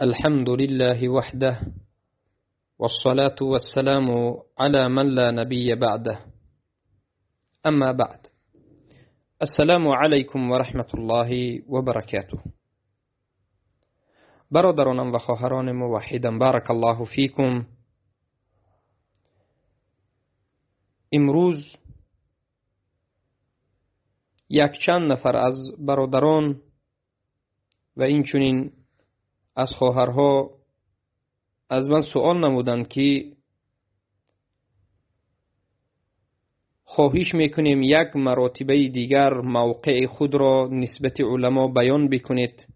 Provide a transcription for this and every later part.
الحمد لله وحده، والصلاة والسلام على من لا نبي بعده. أما بعد، السلام علیکم و رحمة الله و برکاته. برادرانم و خواهران موحدم، بارک الله فیکم. امروز یک چند نفر از برادران و اینچنین از خواهرها از من سوال نمودند که خواهش میکنیم یک مراتبه دیگر موقع خود را نسبت علما بیان بکنید،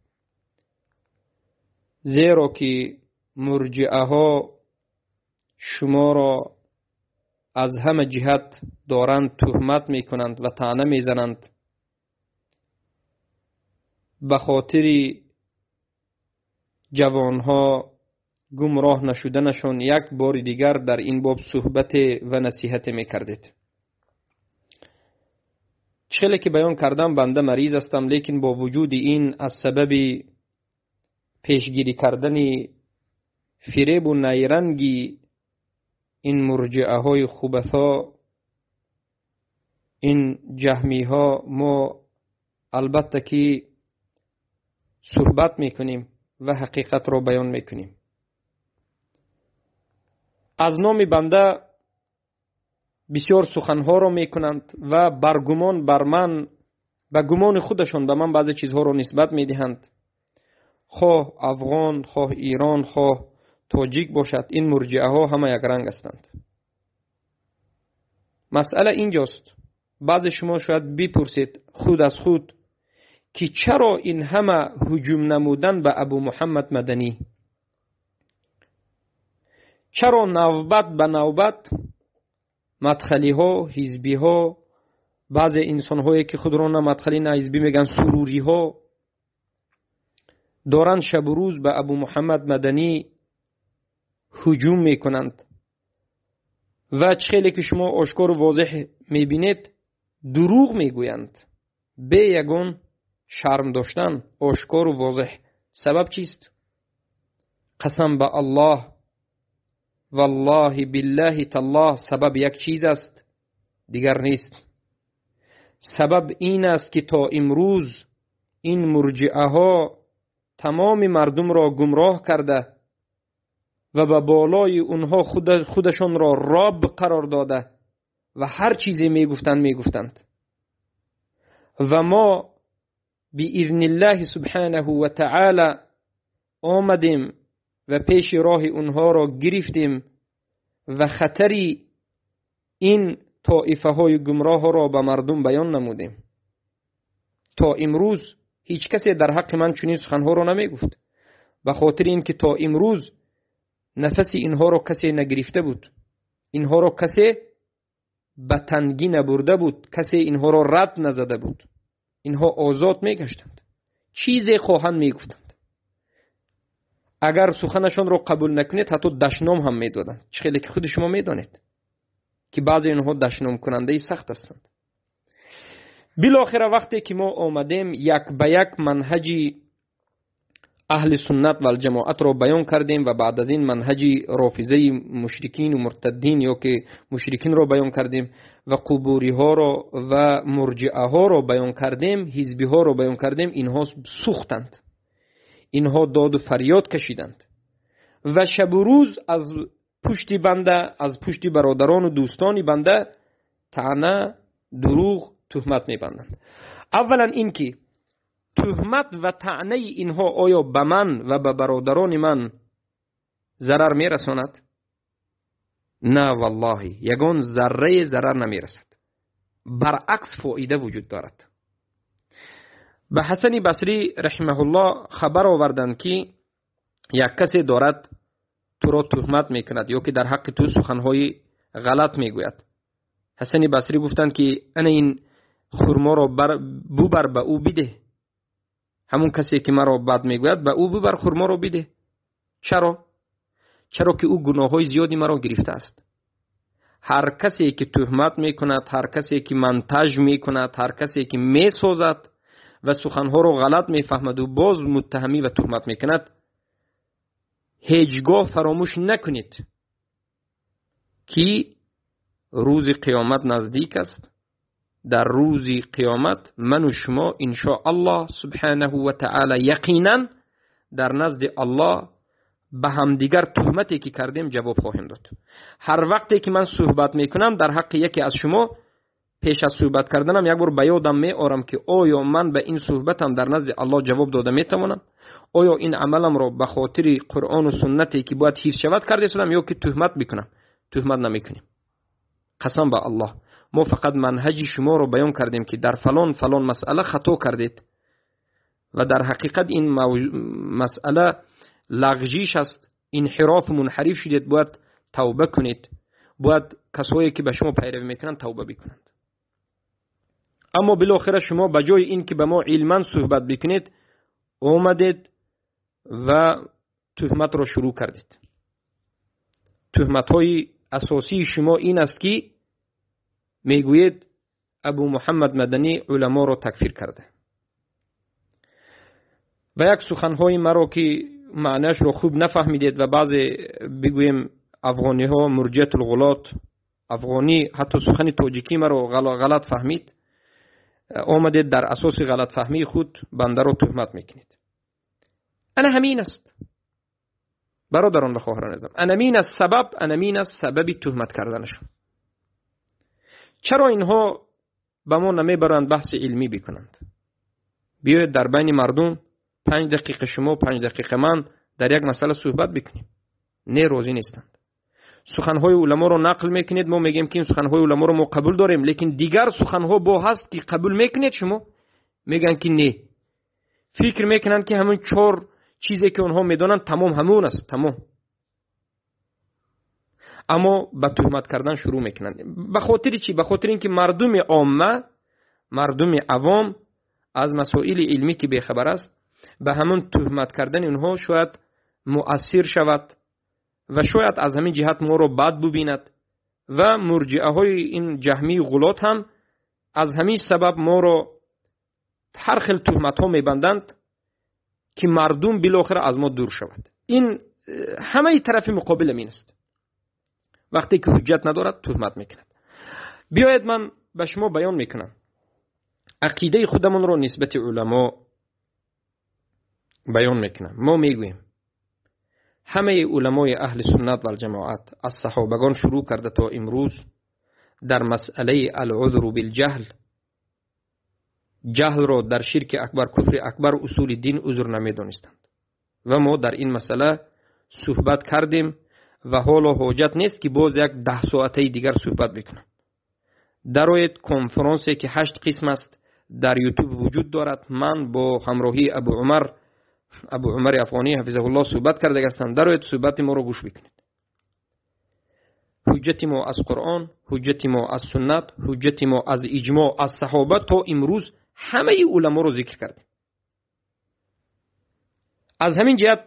زیرا که مرجعه ها شما را از همه جهت دارند تهمت میکنند و طعنه میزنند. به خاطر جوانها گمراه نشدنشان یک بار دیگر در این باب صحبت و نصیحت میکردید. چه که بیان کردم، بنده مریض هستم، لیکن با وجود این از سبب پیشگیری کردن فریب و نیرنگی این مرجعه های خبثا، این جهمی ها، ما البته که صحبت میکنیم و حقیقت را بیان میکنیم. از نام بنده بسیار سخنها را میکنند و برگمان بر من، به گمان خودشان به من بعضی چیزها را نسبت میدهند. خواه افغان، خواه ایران، خواه تاجیک باشد، این مرجعه ها همه یک رنگ هستند. مسئله اینجاست، بعضی شما شاید بپرسید خود از خود که چرا این همه هجوم نمودن به ابو محمد مدنی؟ چرا نوبت به نوبت مدخلی ها، حزبی ها، بعضی انسان هایی که خود را نه مدخلی نه حزبی میگن، سروری ها، دارند شب و روز به ابو محمد مدنی هجوم میکنند و خیلی که شما آشکار و واضح میبینید دروغ میگویند، به یگان شرم داشتن، آشکار و واضح. سبب چیست؟ قسم به الله، والله بالله تالله، سبب یک چیز است، دیگر نیست. سبب این است که تا امروز این مرجعه ها تمام مردم را گمراه کرده و به بالای اونها خودشان را رب قرار داده و هر چیزی میگفتند. و ما بإذن الله سبحانه و تعالی آمدیم و پیش راه اونها را گرفتیم و خطری این طائفه های گمراه را به مردم بیان نمودیم. تا امروز هیچ کسی در حق من چنین سخنها را نمیگفت، به خاطر اینکه تا امروز نفس اینها را کسی نگرفته بود، اینها را کسی به تنگی نبرده بود، کسی اینها را رد نزده بود. اینها آزاد میگشتند، چیزی خواهند میگفتند. اگر سخنشان را قبول نکنید حتی دشنام هم میدادند. خیلی که خود شما میدانید که بعضی اینها دشنام کننده سخت هستند. بالاخره وقتی که ما آمدیم یک به یک منهج اهل سنت و الجماعت را بیان کردیم و بعد از این منهج رافضه مشرکین و مرتدین یا که مشرکین را بیان کردیم و قبوری ها را و مرجعه ها را بیان کردیم، حزبی ها را بیان کردیم، اینها سوختند، اینها داد و فریاد کشیدند و شب و روز از پشت بنده، از پشت برادران و دوستان بنده طعنه، دروغ، تهمت میبندند. اولا اینکه تهمت و طعنه اینها آیا به من و به برادران من ضرر میرساند؟ نه والله، یگان ذره ضرر نمیرسد، برعکس فایده وجود دارد. به حسن بصری رحمه الله خبر آوردند که یک کسی دارد تو را تهمت میکند یا که در حق تو سخنهای غلط میگوید. حسن بصری گفتند که انا این خرما را ببر به او بده، همون کسی که مرا بد میگوید به او ببر خرما را بده. چرا؟ چرا که او گناههای زیادی مرا گرفته است. هر کسی که تهمت میکند، هر کسی که منتج میکند، هر کسی که میسازد و سخنها را غلط میفهمد و باز متهمی و تهمت میکند، Ҳеҷгоҳ фаромӯш накунед ки рӯзи қиёмат наздик аст. Дар рӯзи қиёмат ман ва шумо иншоаллоҳ субҳанаҳу ва таъоло яқинан дар назди Аллоҳ ба ҳамдигар туҳмате ки кардем ҷавоб хоҳем дод. Ҳар вақте ки ман суҳбат мекунам дар ҳаққи яке аз шумо, пеш аз суҳбат карданам як бор ба ёдам меорам ки оё ман ба ин суҳбатам дар назди Аллоҳ ҷавоб дода метавонам? Оё ин амаламро ба хотири Қуръону суннате ки бояд ҳифз шавад карда истодам ё ки туҳмат бикунам? Туҳмат намекунем. Қасам ба Аллоҳ, мо фақат манҳаҷи шуморо баён кардем ки дар фалон фалон масъала хато кардед ва дар ҳақиқат ин масъала лағжиш аст, инҳироф мунҳариф шудед, бояд тавба кунед, бояд касое ки ба шумо пайравӣ мекунанд тавба бикунанд. Аммо билохира шумо ба ҷои ин ки ба мо илман суҳбат бикунед, омадед ва туҳматро шурӯъ кардед. Туҳматҳои асосии шумо ин аст ки мегӯед Абу Муҳаммад Маданӣ уламоро такфир карда ва як суханҳои маро ки маънашро хуб нафаҳмидед ва баъзе бигӯем афғониҳо мурҷиатулғулот, афғонӣ ҳатто сухани тоҷикӣ маро ғалат фаҳмид, омадед дар асоси ғалатфаҳмии худ бандаро туҳмат мекунед. Ана ҳамин аст бародарон ва хоҳарон азизам, анамин аст сабаб, анамин аст сабаби туҳмат карданашон. Чаро инҳо ба мо намебаранд баҳси илмӣ бикунанд? Биёед дар байни мардум 5 дақиқа шумо, 5 дақиқа ман дар як масъала суҳбат бикунем. Не, розӣ нестанд. Суханҳои уламоро нақл мекунед, мо мегӯем ки ин суханҳои уламоро мо қабул дорем, лекин дигар суханҳо бо ҳаст ки қабул мекунед шумо? Мегӯянд ки не. Фикр мекунанд ки ҳамон 4 чизе ки онҳо медонанд тамом ҳамон аст, тамом. Аммо ба туҳмат кардан шурӯъ мекунанд. Ба хотири чӣ? Ба хотири ин ки мардуми омма, мардуми авом аз масоили илмӣ ки бехабар аст, ба ҳамон туҳмат кардани онҳо шояд муассир шавад ва шояд аз ҳамин ҷиҳат моро бад бубинад ва мурҷиаҳои ин ҷаҳмии ғулот ҳам аз ҳамин сабаб моро ҳар хел туҳматҳо мебанданд ки мардум билохира аз мо дур шавад. Ин ҳамаи тарафи муқобил ҳамин аст. Вақте ки ҳуҷҷат надорад туҳмат мекунад. Биёед ман ба шумо баён мекунам ақидаи худамонро нисбати уламо баён мекунам. Мо мегӯем ҳамаи уламои аҳли суннат валҷамоат аз саҳобагон шурӯъ карда то имрӯз дар масъалаи алъузру билҷаҳл, ҷаҳлро дар ширки акбар, куфри акбар, усули дин узр намедонистанд ва мо дар ин масъала суҳбат кардем ва ҳоло ҳоҷат нест ки боз як 10 соатаи дигар суҳбат бикунам. Дароед конференсе ки 8 қисм аст дар ютуб вуҷуд дорад. Ман бо ҳамроҳии Абу Умари Афғонӣ ҳафизаҳуллоҳ суҳбат карда ҳастам. Дароед суҳбати моро гӯш бикунед. Ҳуҷҷати мо аз Қуръон, ҳуҷҷати мо аз суннат, ҳуҷҷати мо аз иҷмоъ, аз саҳоба то имрӯз ҳамаи уламоро зикр кардем. Аз ҳамин ҷиҳат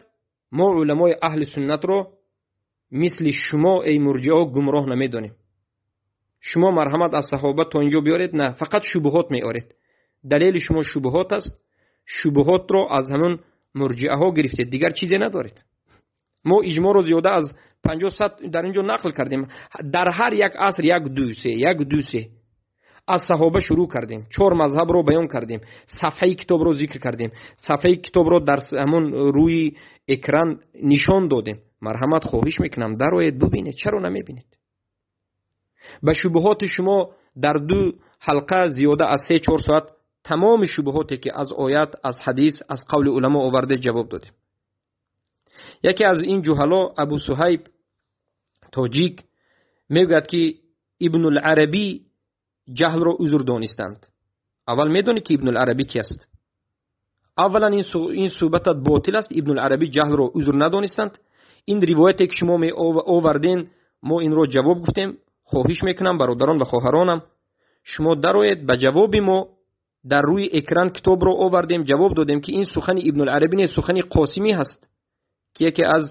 мо уламои аҳли суннатро мисли шумо эй мурҷиаҳо гумроҳ намедонем. Шумо марҳамат аз саҳоба то инҷо биёред, на фақат шубҳот меоред. Далели шумо шубҳот аст. Шубҳотро аз ҳамон мурҷиаҳо гирифтед, дигар чизе надоред. Мо иҷмоъро зиёда аз 50 дар инҷо нақл кардем. Дар ҳар як аср 1 2 3 1 2 3 аз саҳоба шурӯъ кардем, 4 мазҳабро баён кардем, сафҳаи китобро зикр кардем, сафҳаи китобро дар ҳамон рӯи экран нишон додем. Марҳамат хоҳиш мекунам дароед бубинед, чаро намебинед? Ба шубҳоти шумо дар 2 ҳалқа зиёда аз 3-4 соат тамоми шубҳоте ки аз оят, аз ҳадис, аз қавли уламо оварде ҷавоб додем. Яке аз ин ҷуҳало Абу Суҳайб тоҷик мегӯяд ки Ибнуларабӣ ҷаҳлро узр донистанд. Аввал медонӣ ки Ибнуларабӣ ки аст? Аввалан ин суҳбатат ботил аст. Ибнуларабӣ ҷаҳлро узр надонистанд. Ин ривояте ки шумо меоварден, мо инро ҷавоб гуфтем. Хоҳиш мекунам бародарон ва хоҳаронам, шумо дароед ба ҷавоби мо дар рӯи экран китобро овардем, ҷавоб додем ки ин сухани Ибнуларабӣ не, сухани Қосимӣ ҳаст ки яке аз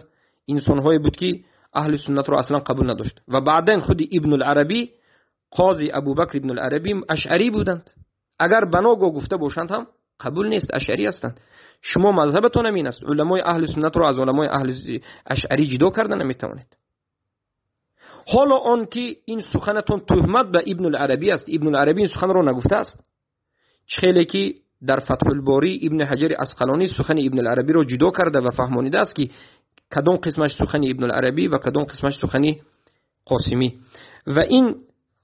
инсонҳое буд ки аҳли суннатро аслан қабул надошт. Ва баъдан худи Ибнуларабӣ, қози Абубакр Ибнуларабӣ ашъарӣ буданд. Агар баного гуфта бошанд ҳам Қабул нест, ашъарӣ ҳастанд. Шумо мазҳабатон ҳамин аст. Уламои аҳли суннатро аз уламои аҳли ашъарӣ ҷудо карда наметавонед. Ҳоло он ки ин суханатон туҳмат ба Ибнуларабӣ аст, Ибнуларабӣ ин суханро нагуфтааст. Чӣ хеле ки дар Фатҳулборӣ Ибни Ҳаҷари Асқалонӣ сухани Ибнуларабиро ҷудо карда ва фаҳмонидааст, ки кадом қисмаш сухани Ибнуларабӣ ва кадом қисмаш сухани Қосимӣ. Ва ин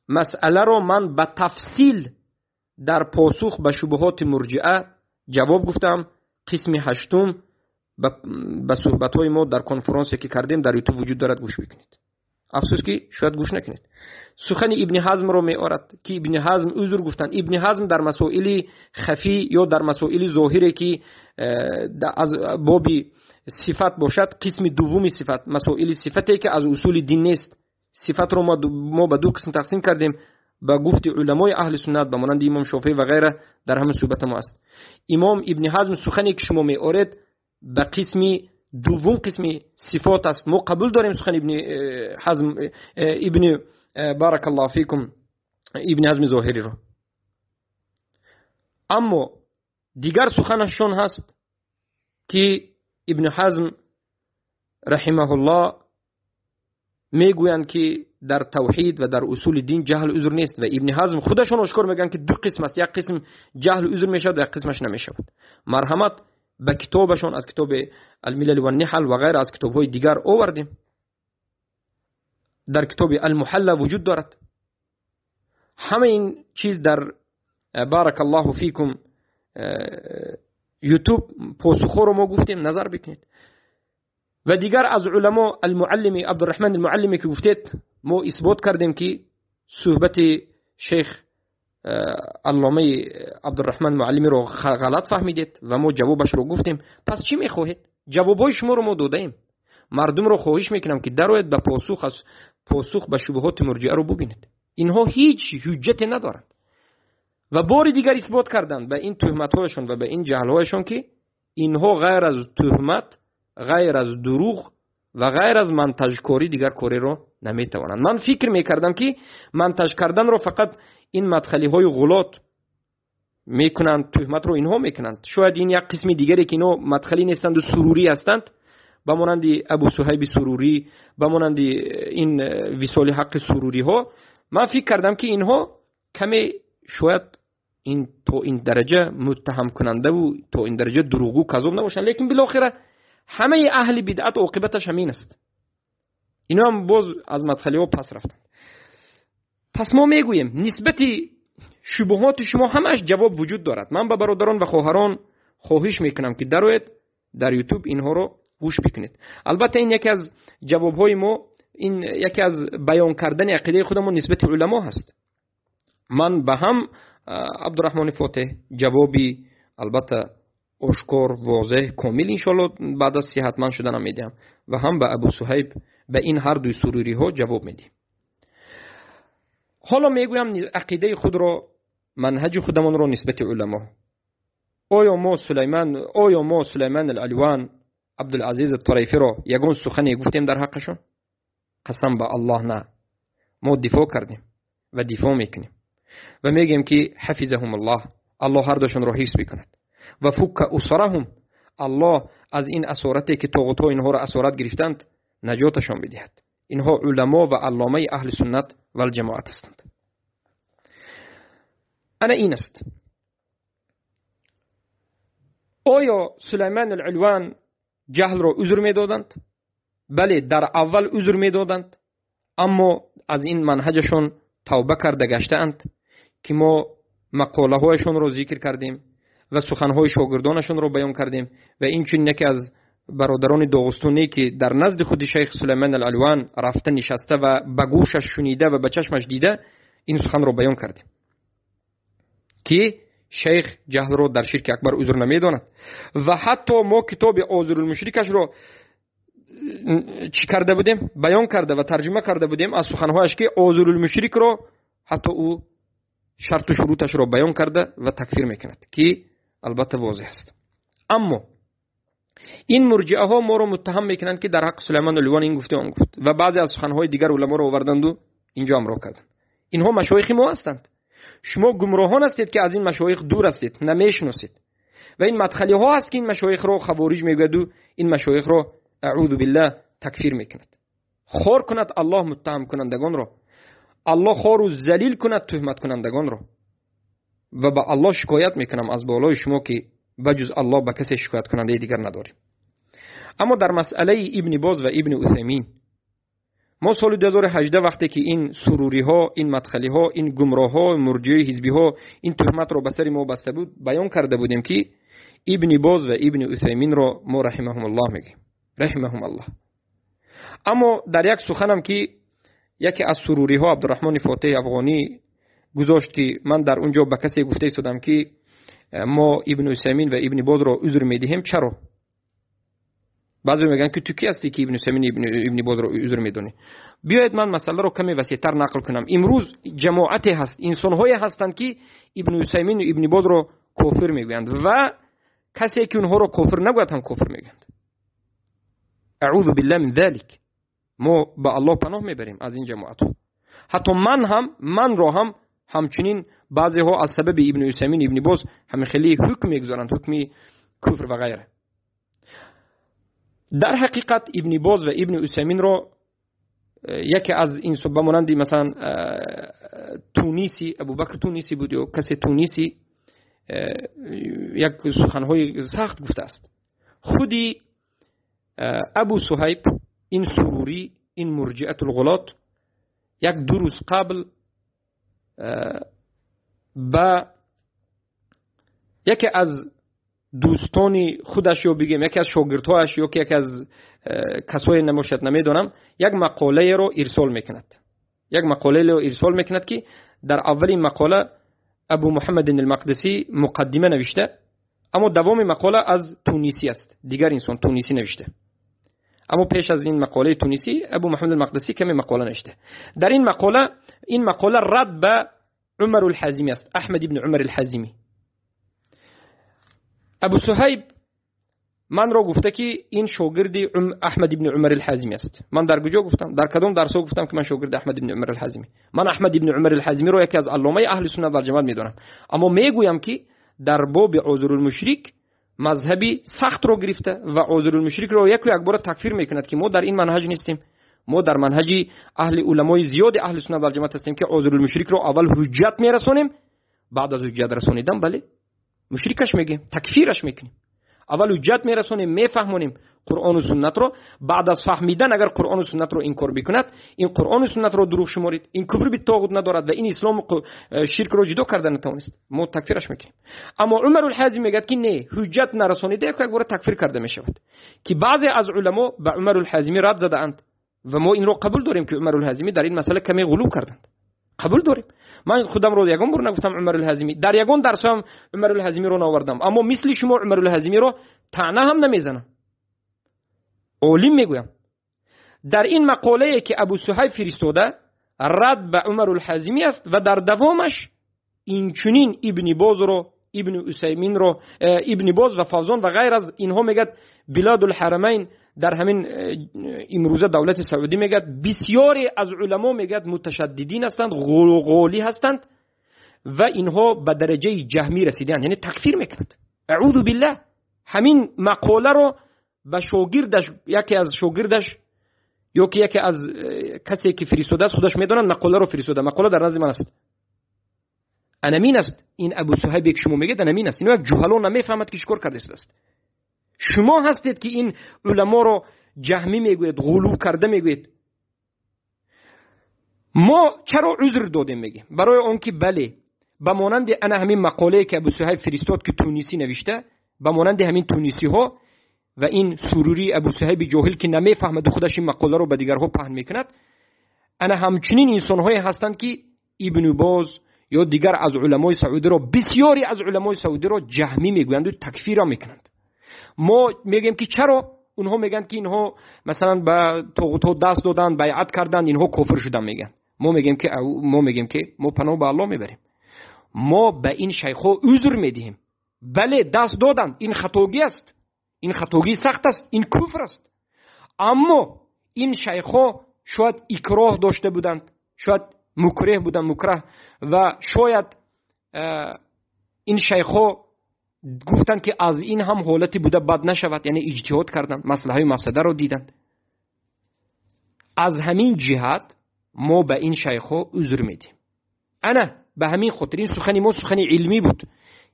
масъаларо ман ба тафсил дар посух ба шубҳоти мурҷиа ҷавоб гуфтам. Қисми ҳаштум ба суҳбатҳои мо дар конференсе ки кардем дар Ютуб вуҷуд дорад, гӯш бикунед. Афсӯс ки шояд гӯш накунед. Сухани Ибни Ҳазмро меорад, ки Ибни Ҳазм узр гуфтанд. Ибни Ҳазм дар масоили хафӣ ё дар масоили зоҳире ки аз боби сифат бошад, қисми дуввуми сифат, масоили сифате ки аз усули дин нест. Сифатро мо ба ду қисм тақсим кардем ба гуфти уламои аҳли суннат, ба монанди имом Шофеӣ ва ғайра, дар ҳамин суҳбати мо аст. Имом Ибни Ҳазм сухане ки шумо меоред ба қисми дуввум қисми сифот аст. Мо қабул дорем сухани Ибни Ҳазм, ибни, баракаллоҳу фикум, Ибни Ҳазми Зоҳириро. Аммо дигар суханашон ҳаст ки Ибни Ҳазм раҳимаҳуллоҳ мегӯянд, ки дар тавҳид ва дар усули дин ҷаҳл узр нест. Ва Ибни Ҳазм худашон ошкор мегӯянд, ки ду қисм аст: як қисм ҷаҳл узр мешавад ва як қисмаш намешавад. Марҳамат, ба китобашон аз китоби Алмилал ва Ниҳал ва ғайра аз китобҳои дигар овардем. Дар китоби Алмуҳалла вуҷуд дорад. Ҳама ин чиз дар, баракаллоҳу фикум, Ютуб посухҳоро мо гуфтем, назар бикунед. Ва дигар аз уламо Алмуаллими, Абдурраҳман Алмуаллими ки гуфтед, мо исбот кардем, ки суҳбати шейх алломаи Абдурраҳман Муаллимиро ғалат фаҳмидед ва мо ҷавобашро гуфтем. Пас чӣ мехоҳед? Ҷавобҳои шуморо мо додаем. Мардумро хоҳиш мекунам, ки дарояд ба посух аз посух ба шубҳоти мурҷиаро бубинед. Инҳо ҳеҷ ҳуҷҷате надоранд ва бори дигар исбот карданд ба ин туҳматҳояшон ва ба ин ҷаҳлҳояшон, ки инҳо ғайр аз туҳмат, ғайр аз дурӯғ ва ғайр аз монтажкорӣ дигар кореро наметавонанд. Ман фикр мекардам, ки монтаж карданро фақат ин мадхалиҳои ғулот мекунанд, туҳматро инҳо мекунанд. Шояд ин як қисми дигаре ки инҳо мадхалӣ нестанду сурурӣ ҳастанд, ба монанди Абу Суҳайби Сурурӣ, ба монанди ин Висоли Ҳаққи суруриҳо. Ман фикр кардам, ки инҳо каме шояд ин то ин дараҷа муттаҳамкунандаву то ин дараҷа дурӯғгӯ, казоб набошанд, лекин билохира ҳамаи аҳли бидъат оқибаташ ҳамин аст. Ино ҳам боз аз мадхалиҳо пас рафтанд. Пас мо мегӯем, нисбати шубҳоти шумо ҳамааш ҷавоб вуҷуд дорад. Ман ба бародарон ва хоҳарон хоҳиш мекунам, ки дароед дар Ютуб инҳоро гӯш бикунед. Албатта, ин яке аз ҷавобҳои мо, ин яке аз баён кардани ақидаи худамон нисбати уламо ҳаст. Ман ба ҳам Абдураҳмони Фотеҳ ҷавоби албатта ошкор, возеҳ, комил, иншоалло баъд аз сиҳатманд шуданам медиҳам ва ҳам ба Абу Суҳайб, ба ин ҳар дуи суруриҳо ҷавоб медиҳем. Ҳоло мегӯям ақидаи худро, манҳаҷи худамонро нисбати уламо. Оё мо Сулайман Алалван, Абдулазиз Тарафиро ягон сухане гуфтем дар ҳаққашон? Қасам ба Аллоҳ, на. Мо дифоъ кардем ва дифоъ мекунем ва мегӯем, ки ҳафизаҳум Аллоҳ, Аллоҳ ҳардуашонро ҳифз бикунад, ва фукка усраҳум, Аллоҳ аз ин асорате ки тоғутҳо инҳоро асорат гирифтанд, наҷоташон бидиҳад. Инҳо уламо ва алломаи аҳли суннат валҷамоат ҳастанд. Ана ин аст. Оё Сулайман Алулван ҷаҳлро узр медоданд? Бале, дар аввал узр медоданд, аммо аз ин манҳаҷашон тавба карда гаштаанд, ки мо мақолаҳояшонро зикр кардем ва суханҳои шогирдонашонро баён кардем. Ва инчунин яке аз бародарони доғустонӣ, ки дар назди худи шайх Сулайман Алалван рафта нишаста ва ба гӯшаш шунида ва ба чашмаш дида, ин суханро баён кардем, ки шайх ҷаҳлро дар ширки акбар узр намедонад. Ва ҳатто мо китоби Озурулмушрикашро чӣ карда будем, баён карда ва тарҷума карда будем аз суханҳояш, ки Озурулмушрикро ҳатто ӯ шарту шуруташро баён карда ва такфир мекунад, ки албатта возеҳ аст. Аммо ин мурҷиаҳо моро муттаҳам мекунанд, ки дар ҳаққи Сулайман Улвон ин гуфте, он гуфт ва баъзе аз суханҳои дигар уламоро оварданду инҷо ҳамроҳ карданд. Инҳо машоихи мо ҳастанд. Шумо гумроҳон ҳастед, ки аз ин машоих дур ҳастед, намешиносед. و این مدخلی ها هست که این مشایخ را خوارج میگوید و این مشایخ را اعوذ بالله تکفیر میکند. خار کند الله متهم کنندگان را، الله خار و ذلیل کند تهمت کنندگان را. و به الله شکایت میکنم از بالای شما که بجز الله به کسی شکایت کننده دیگر نداریم. اما در مسئله ابن باز و ابن عثیمین، ما سال 2018 وقتی که این سروری ها، این مدخلی ها، این گمراه ها، مرجعه حزبی ها این تهمت را به سر ما بسته بود، بیان کرده بودیم که ابن باز و ابن عثیمین را ما رحمهم الله میگیم، رحمهم الله. اما در یک سخنم که یکی از سروری ها عبدالرحمن فاتح افغانی گذاشت که من در اونجا به کسی گفته شدم که ما ابن عثیمین و ابن باز را عذر میدهیم. چرا؟ بعضی میگن که تو کی هستی که ابن عثیمین ابن باز را عذر میدونی؟ بیاید من مسئله رو کمی وسیع‌تر نقل کنم. امروز جماعتی هست، انسان‌هایی هستند که ابن عثیمین و ابن باز را کافر میگویند و کسی که اونها را کافر نگوید هم کافر میگویند. اعوذ بالله من ذلک. ما به الله پناه میبریم از این جماعت. حتی من هم، من را هم همچنین بعضی ها از سبب ابن عثیمین ابن باز همین خیلی حکم میگذارند، حکمی کفر و غیره. در حقیقت ابن باز و ابن عثیمین را یکی از این به مانند مثلا تونیسی، ابوبکر تونیسی بود یا کسی تونیسی، یک سخنهای سخت گفته است. خودی ابو صهیب، این سروری، این مرجئه الغلات، یک دو روز قبل با یکی از دوستانی خودش یا بگیم یکی از شاگردهایش یا یکی از کسای نماشد نمیدونم، یک مقاله رو ارسال میکند. یک مقاله رو ارسال میکند که در اولین مقاله ابو محمد المقدسی مقدمه نوشته، اما دوام مقاله از تونیسی است، دیگر انسان تونیسی نوشته. اما پیش از این مقاله تونیسی ابو محمد المقدسی کمی مقاله نوشته. در این مقاله، این مقاله رد به عمر الحازمی است، احمد ابن عمر الحازمی. ابو صهیب من را گفته که این شاگرد احمد ابن عمر الحازمی است. من در کجا گفتم؟ در کدام درس گفتم که من شاگرد احمد ابن عمر الحازمی؟ من احمد ابن عمر الحازمی را یکی از علامه اهل سنت و جماعت میدانم، اما میگویم که در باب عذر المشرک مذهبی سخت رو گرفته و عذر المشرک را یک و یک بار تکفیر میکند که ما در این منهج نیستیم. ما در منهج اهل علمای زیاد اهل سنت و جماعت هستیم که عذر المشرک را اول حجت میرسونیم، بعد از حجت رسونیدن بله مشرکش میگیم، تکفیرش میکنیم. اول حجت میرسونیم، میفهمونیم قرآن و سنت رو. بعد از فهمیدن اگر قرآن و سنت رو انکار بکند، این قرآن و سنت رو دروغ شمارید، این کفر به طاغوت ندارد و این اسلام و شرک رو جدا کرده نتوانست، ما تکفیرش میکنیم. اما عمر الحازمی میگه که نه، حجت نرسونیده یک بار تکفیر کرده میشود، که بعضی از علما به عمر الحازمی رد زده اند و ما این رو قبول داریم که عمر الحازمی در این مسئله کمی غلو کردند، قبول داریم. من خودم رو یگان بار نگفتم عمر الحازمی، در یگان درس هم عمر الحازمی رو نآوردم، اما مثل شما عمر الحازمی رو طعنه هم نمیزنم، عالم میگویم. در این مقاله که ابو صهیب فرستاده رد به عمر الحازمی است و در دوامش این چنین ابن باز رو، ابن عثیمین رو، ابن باز و فوزان و غیر از اینها میگد بلاد الحرمین در همین امروزه دولت سعودی میگد بسیاری از علما میگد متشددین هستند، غولی هستند و اینها به درجه جهمی رسیدند، یعنی تکفیر میکند. اعوذ بالله. همین مقاله رو به شاگردش، یکی از شاگردش یا که یکی از کسی که فرستاده است خودش میدونن مقاله رو فرستاده، مقاله در نزد من است. انمین است این ابو صهیب که شما میگید انمین است، اینو یک جهلو نمیفهمد که چیکار کرده است. شما هستید که این علما رو جهمی میگوید، غلو کرده میگوید. ما چرا عذر دادیم میگیم؟ برای آنکه بله به مانند انا همین مقاله که ابو صهیب فرستاد که تونیسی نوشته، به مانند همین تونیسی ها و این سروری ابو صهیب جاهل که نمیفهمد خودش این مقاله رو به دیگرها پهن میکند، انا همچنین انسان‌هایی هستند که ابن باز یا دیگر از علمای سعودی رو، بسیاری از علمای سعودی رو جهمی میگویند و تکفیر میکنند. ما میگیم که چرا؟ اونها میگن که اینها مثلا به طاغوت دست دادن، بیعت کردن، اینها کافر شدن میگن. ما میگیم که ما پناه به الله میبریم، ما به این شیخ ها عذر میدهیم. بله دست دادن این خطاگی است، این خطاگی سخت است، این کفر است، اما این شیخ ها شاید اکراه داشته بودند، شاید مکره بودند، مکره، و شاید این شیخ ها Гуфтанд, ки аз ин ҳам ҳолати буда бад нашавад, яъне иҷтиҳод карданд, маслаҳаи мафсадаро диданд. Аз ҳамин ҷиҳат мо ба ин шайхҳо узр медиҳем. Ана ба ҳамин хотир ин сухани мо сухани илмӣ буд.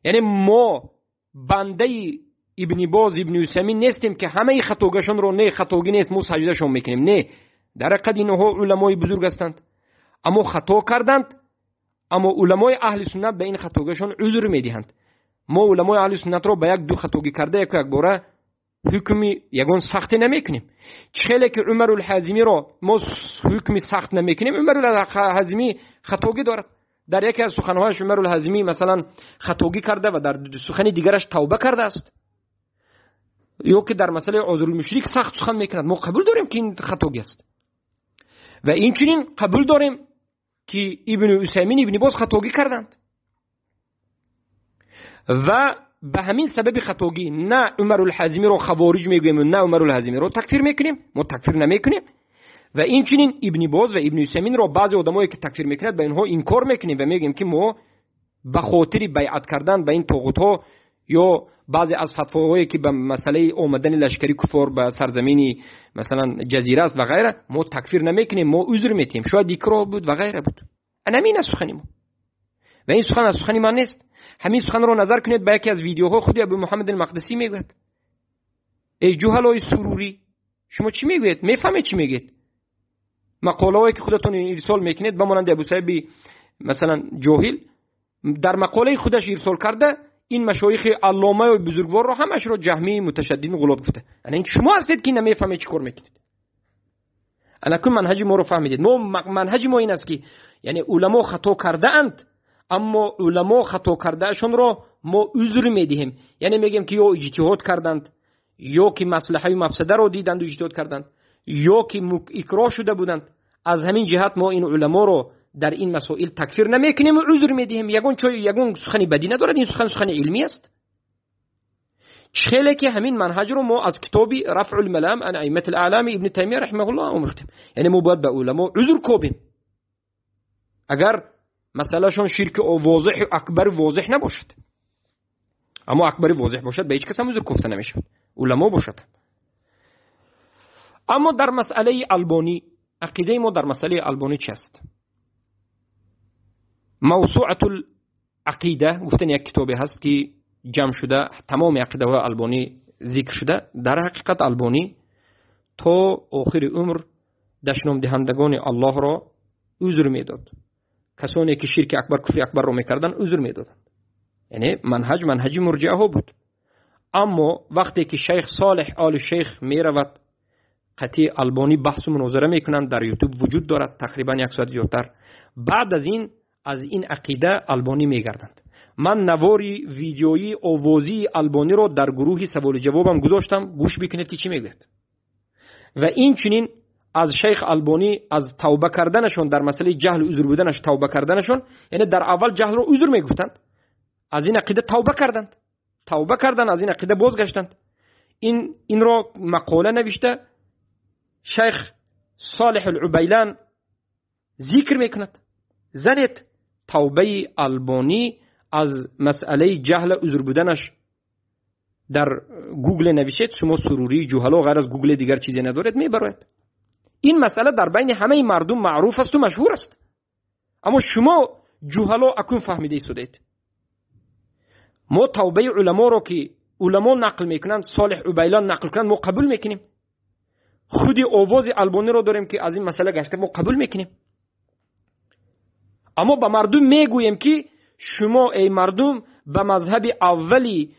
Яъне мо бандаи Ибни Боз, Ибни Усамин нестем, ки ҳамаи хатогашонро не, хатогӣ нест, мо саҷдашон мекунем. Не, дар ҳақиқат инҳо уламои бузург ҳастанд, аммо хато карданд. Аммо уламои аҳли суннат ба ин хатогашон узр медиҳанд. Мо уламои аҳли суннатро ба як ду хатогӣ карда яку якбора ҳукми ягон сахте намекунем. Чӣ хеле ки Умарулҳазимиро мо ҳукми сахт намекунем, Умарулҳазимӣ хатогӣ дорад. Дар яке аз суханҳояш Умарулҳазимӣ масалан хатогӣ карда ва дар сухани дигараш тавба кардааст. Ё ки дар масъалаи озурулмушрик сахт сухан мекунад. Мо қабул дорем, ки ин хатогӣ аст. Ва инчунин қабул дорем, ки Ибни Усаймин, Ибни Боз хатогӣ карданд. Ва ба ҳамин сабаби хатогӣ на Умарулҳазимиро хавориҷ мегӯем, на Умарулҳазимиро такфир мекунем, мо такфир намекунем. Ва инчунин Ибни Боз ва Ибни Усайминро баъзе одамое ки такфир мекунад, ба инҳо инкор мекунем ва мегӯем, ки мо ба хотири байъат кардан ба ин тоғутҳо ё баъзе аз фатвоҳое ки ба масъалаи омадани лашкари куфор ба сарзамини масалан ҷазира аст ва ғайра, мо такфир намекунем, мо узр метиҳем. Шояд икроҳ буд ва ғайра буд. Ана ҳамин аст сухани мо. Ва ин сухан аз сухани ман нест. Ҳамин суханро назар кунед ба яке аз видеоҳо, худи Абу Муҳаммад алмақдисӣ мегӯяд: эй ҷуҳалои сурурӣ, шумо чӣ мегӯед? Мефаҳмед, чӣ мегӯед? Мақолаҳое ки худатон ирсол мекунед, ба монанди Абу Саиби масалан ҷоҳил дар мақолаи худаш ирсол карда, ин машоихи алломаю бузургворро ҳамашро ҷаҳмии муташаддидин ғулот гуфта. Ана ин шумо ҳастед, ки намефаҳмед, чӣ кор мекунед. Ана кун манҳаҷи моро фаҳмидед. Мо манҳаҷи мо ин аст, ки яъне уламо хато кардаанд, аммо уламо хато кардаашонро мо узр медиҳем. Яъне мегӯем, ки ё иҷтиҳод карданд, ё ки маслаҳаю мафсадаро диданду иҷтиҳод карданд, ё ки икроҳ шуда буданд. Аз ҳамин ҷиҳат мо ин уламоро дар ин масоил такфир намекунем, узр медиҳем. Ягон чой, ягон сухани бадӣ надорад, ин сухан сухани илмӣ аст. Хеле ки ҳамин манҳаҷро мо аз китоби Рафъул малам ан аиммат алаълами Ибни Таймия раҳимаҳуллоҳ омӯхтем. Яъне мо бояд ба уламо узр кобем, агар масъалашон ширки возеҳ, акбари возеҳ набошад. Аммо акбари возеҳ бошад, ба ҳеҷ кас ҳам узр кофта намешавад, уламо бошад. Аммо дар масъалаи Албонӣ, ақидаи мо дар масъалаи Албонӣ чи аст? Мавсуатул ақида гуфтан як китобе ҳаст, ки ҷамъ шуда тамоми ақидаҳои Албонӣ зикр шуда. Дар ҳақиқат Албонӣ то охири умр дашномдиҳандагони Аллоҳро узр медод. Касоне ки ширки акбар, куфри акбарро мекарданд, узр медоданд. Яъне манҳаҷ манҳаҷи мурҷиаҳо буд. Аммо вақте ки шайх Солеҳ Оли Шейх меравад, қатъи Албонӣ баҳсу мунозара мекунанд, дар Ютуб вуҷуд дорад, тақрибан як соат зиёдтар. Баъд аз ин аз ин ақида Албонӣ мегарданд. Ман навори видеоии овозии Албониро дар гурӯҳи саволу ҷавобам гузоштам, гӯш бикунед, ки чӣ мегӯяд. Ва инчунин аз шайх Албонӣ аз тавба карданашон дар масъалаи ҷаҳлу узр буданаш тавба карданашон, яъне дар аввал ҷаҳлро узр мегуфтанд, аз ин ақида тавба карданд, тавба карданд, аз ин ақида бозгаштанд. Ин инро мақола навишта шайх Солеҳ Алубайлан зикр мекунад. Занед тавбаи Албонӣ аз масъалаи ҷаҳла узр буданаш дар Гугле навишед, шумо сурурии ҷуҳало ғайр аз Гугле дигар чизе надоред, мебарояд. Ин масъала дар байни ҳамаи мардум маъруф асту машҳур аст, аммо шумо ҷуҳало акун фаҳмида истодаед. Мо тавбаи уламоро, ки уламо нақл мекунанд, Солеҳ Убайлон нақл кунанд, мо қабул мекунем. Худи овози Албониро дорем, ки аз ин масъала гашта, мо қабул мекунем. Аммо ба мардум мегӯем, ки шумо, эй мардум, ба мазҳаби аввали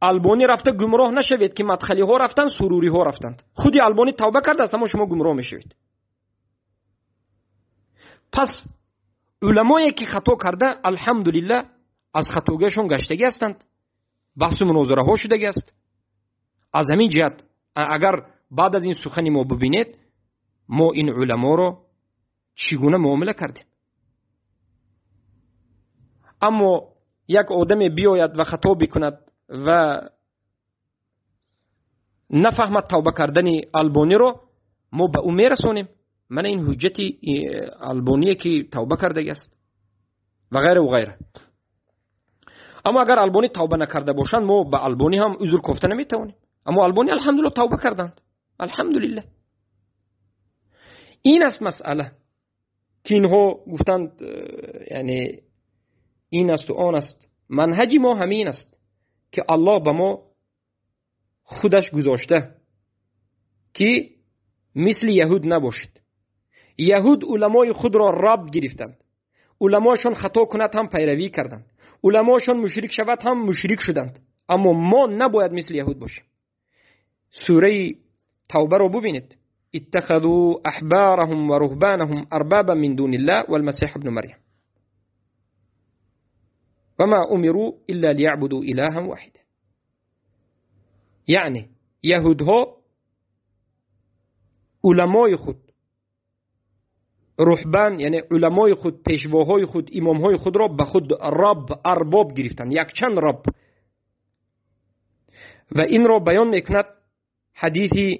Албонӣ рафта гумроҳ нашавед, ки мадхалиҳо рафтанд, суруриҳо рафтанд. Худи Албонӣ тавба кардааст, аммо шумо гумроҳ мешавед. Пас уламое ки хато карда, алҳамдулиллаҳ, аз хатогиашон гаштагӣ ҳастанд, баҳсу мунозираҳо шудагӣ аст. Аз ҳамин ҷиҳат, агар баъд аз ин сухани мо бибинед, мо ин уламоро чӣ гуна муомила кардем. Аммо як одаме биёяд ва хато бикунад ва нафаҳмад тавба кардани Албониро, мо ба ӯ мерасонем: мана ин ҳуҷҷати Албоние, ки тавба кардагӣ аст, ва ғайра ва ғайра. Аммо агар Албонӣ тавба накарда бошанд, мо ба Албонӣ ҳам узр кофта наметавонем. Аммо Албонӣ алҳамдулиллоҳ тавба карданд. Алҳамдулиллоҳ. Ин аст масъала ки инҳо гуфтанд, яъне ин аст ва он аст. Манҳаҷи мо ҳамин аст ки Аллоҳ ба мо худаш гузошта ки мисли яҳуд набошед. Яҳуд уламои худро раб гирифтанд. Уламошон хато кунад ҳам пайравӣ карданд. Уламошон мушрик шавад ҳам мушрик шуданд. Аммо мо набояд мисли яҳуд бошем. Сураи Тавбаро бубинед. اتخذوا أحبارهم ورهبانهم أربابا من دون الله والمسيح ابن مريم وما أمروا إلا ليعبدوا إلها واحدا. یعنی یهودها علمای خود، رهبان یعنی علمای خود، پیشواهای خود، امامهای خود را به خود رب، ارباب گرفتند، یک چند رب. و این را بیان میکند حدیث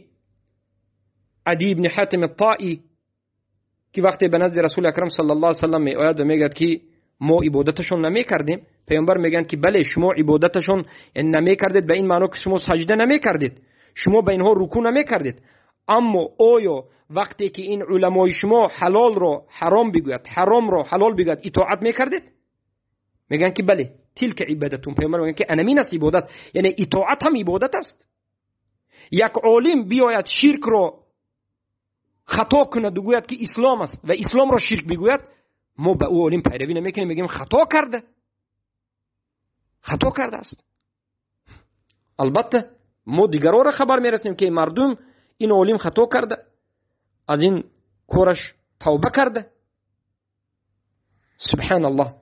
عدی ابن حاتم الطائی که وقتی به نزد رسول اکرم صلی الله علیه و سلم می آید و میگوید که ما عبادتشون نمیکردیم، پیامبر میگن که بله شما عبادتشون نمیکردید، به این معنا که شما سجده نمیکردید، شما به اینها رکوع نمیکردید. اما آیا وقتی که این علمای شما حلال را حرام بگوید، حرام را حلال بگوید، اطاعت میکردید؟ میگن که بله، تلک عبادتون. پیامبر میگن که انمین است عبادت، یعنی اطاعت هم عبادت است. یک عالم بیاید شرک را خطا کند و گوید که اسلام است و اسلام را شرک بگوید، ما به او عالم پیروی نمیکنیم، میگیم خطا کرده، خطا کرده است. البته ما دیگران را خبر میرسیم که مردم این عالم خطا کرده، از این کارش توبه کرده. سبحان الله.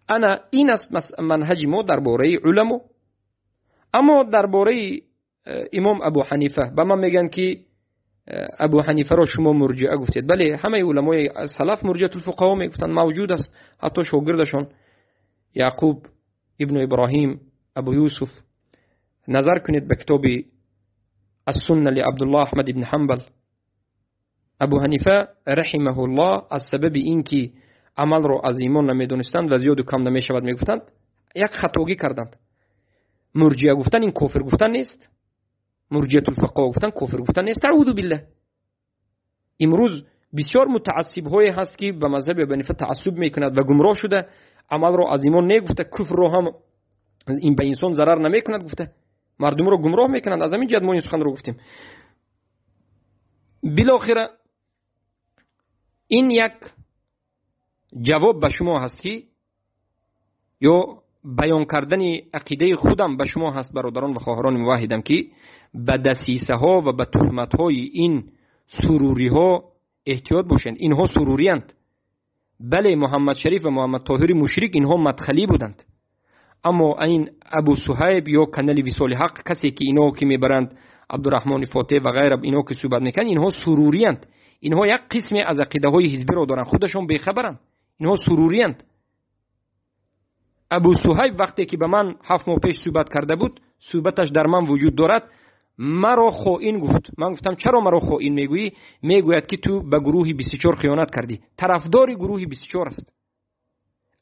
انا این است منهج ما درباره علما. اما درباره امام ابو حنیفه به من میگن که ابو حنیفه را شما مرجئه گفتید. بله، همه علمای سلف مرجئه الفقها میگفتند، موجود است. حتی شاگردشان یعقوب ابن ابراهیم، ابو یوسف. نظر کنید به کتاب السنه لعبدالله احمد ابن حنبل. ابو حنیفه رحمه الله از سبب اینکه عمل را از ایمان نمیدونستند و زیاد و کم نمیشود میگفتند، یک خطاگی کردند. مرجئه گفتن این کفر گفتن نیست، مرجئه الفقها گفتن کفر گفتن نیست. اعوذ بالله. امروز بسیار متعصب های هست که به مذهب ابو حنیفه تعصب میکند و گمراه شده، عمل را از ایمان نگفته، کفر را هم این به انسان ضرر نمیکند گفته، مردم رو گمراه میکنند. از همین جهت ما این سخن رو گفتیم. بالاخره این یک جواب به شما هست که یا بیان کردن عقیده خودم به شما هست برادران و خواهران موحدم، که به دسیسه ها و به تهمت های این سروری ها احتیاط باشند. اینها سروری اند. بله، محمد شریف و محمد طاهر مشرک اینها مدخلی بودند، اما این ابو صهیب یا کانال وصال حق، کسی که اینا که میبرند، عبدالرحمن فاتح و غیره، اینا که صحبت میکنن، اینها سروری اند. اینها یک قسم از عقیده های حزبی رو دارند، خودشون بیخبرند. اینها سروری اند. ابو صهیب وقتی که به من 7 ماه پیش صحبت کرده بود، صحبتش در من وجود دارد، مرا خائن گفت. من گفتم چرا مرا خائن میگویی؟ میگوید که تو به گروه 24 خیانت کردی. طرفدار گروه 24 است.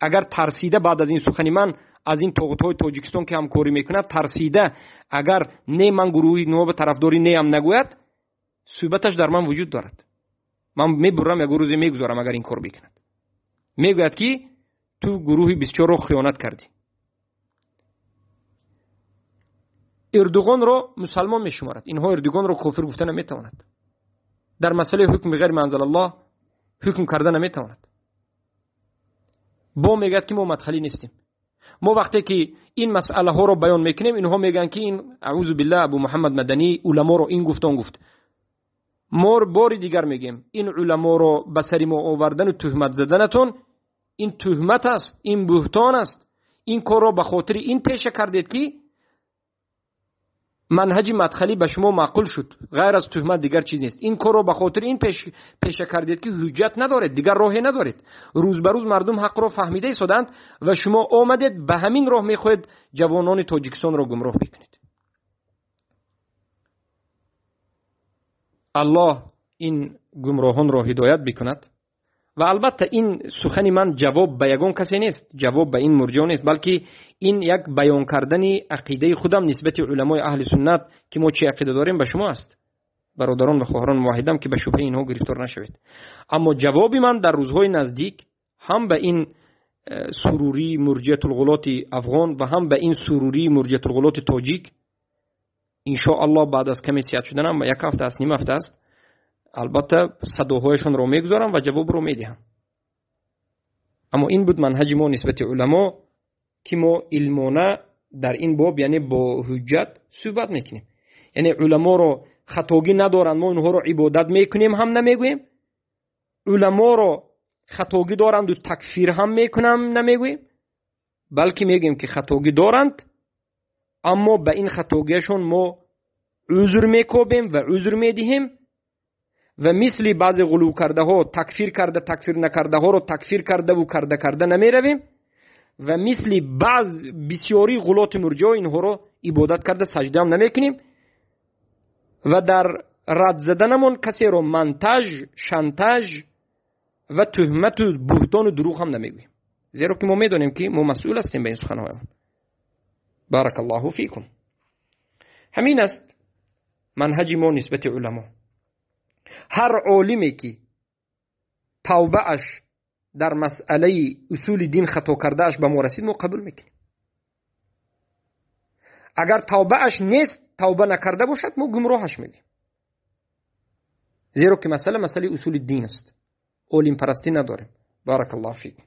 اگر ترسیده بعد از این سخن من، از این طاغوت‌های تاجیکستان که همکاری میکند ترسیده، اگر نه من گروهی نو به طرفداری نه هم نگوید، صحبتش در من وجود دارد. من میبرم یک روزی میگذارم اگر این کار بکند. میگوید که تو گروه 24 رو خیانت کردی. اردوغان را مسلمان میشمارد. اینها اردوغان را کافر گفته نمیتواند. در مسئله حکم غیر منزل الله حکم کرده نمیتواند. با میگد که ما مدخلی نیستیم. ما وقتی که این مسئله ها رو بیان میکنیم، اینها میگن که این اعوذ بالله ابو محمد مدنی علما رو این گفت آن گفت. ما بار دیگر میگیم این علما رو به سر ما آوردن و تهمت زدنتون، این تهمت است، این بهتان است. این کار رو به خاطر این پیشه کردید که منهج مدخلی به شما معقول شد، غیر از تهمت دیگر چیز نیست. این کار رو به خاطر این پیشه کردید که حجت ندارید، دیگر راهی ندارید. روز به روز مردم حق رو فهمیده ایستادند و شما آمدید به همین راه میخواهید جوانان تاجیکستان رو گمراه بکنید. الله این گمراهان را هدایت بکند Ва албатта, ин сухани ман ҷавоб ба ягон касе нест, ҷавоб ба ин мурҷио нест, балки ин як баён кардани ақидаи худам нисбати уламои аҳли суннат, ки мо чӣ ақида дорем, ба шумо аст, бародарон ва хоҳарон муваҳҳидам, ки ба шубҳаи инҳо гирифтор нашавед. Аммо ҷавоби ман дар рӯзҳои наздик ҳам ба ин сурурии мурҷиатулғулоти афғон ва ҳам ба ин сурурии мурҷиатулғулоти тоҷик, иншоаллоҳ, баъд аз каме сиҳат шуданам, як ҳафта аст, ним ҳафта аст, албатта садоҳояшонро мегузорам ва ҷавобро медиҳам. Аммо ин буд манҳаҷи мо нисбати уламо, ки мо илмона дар ин боб, яъне бо ҳуҷҷат суҳбат мекунем. Яъне уламоро хатогӣ надоранд, мо онҳоро ибодат мекунем ҳам намегӯем, уламоро хатогӣ доранду такфир ҳам мекунам намегӯем, балки мегӯем, ки хатогӣ доранд, аммо ба ин хатогиашон мо узр мекобем ва узр медиҳем ва мисли баъзе ғулӯвкардаҳо такфир карда, такфир накардаҳоро такфир кардаву карда карда намеравем ва мисли баъз бисёри ғулоти мурҷио инҳоро ибодат карда, саҷдаам намекунем ва дар рад заданамон касеро монтаж, шантаж ва туҳмату буҳтону дурӯғ ҳам намегӯем, зеро ки мо медонем, ки мо масъул ҳастем ба ин суханҳоямон. Баракаллоҳу фикум. Ҳамин аст манҳаҷи мо нисбати уламо. Ҳар олиме ки тавбааш дар масъалаи усули дин хато кардааш ба мо расид, мо қабул мекунем. Агар тавбааш нест, тавба накарда бошад, мо гумроҳаш мегӯем, зеро ки масъала масъалаи усули дин аст, олимпарастӣ надорем. Баракаллоҳу фикум.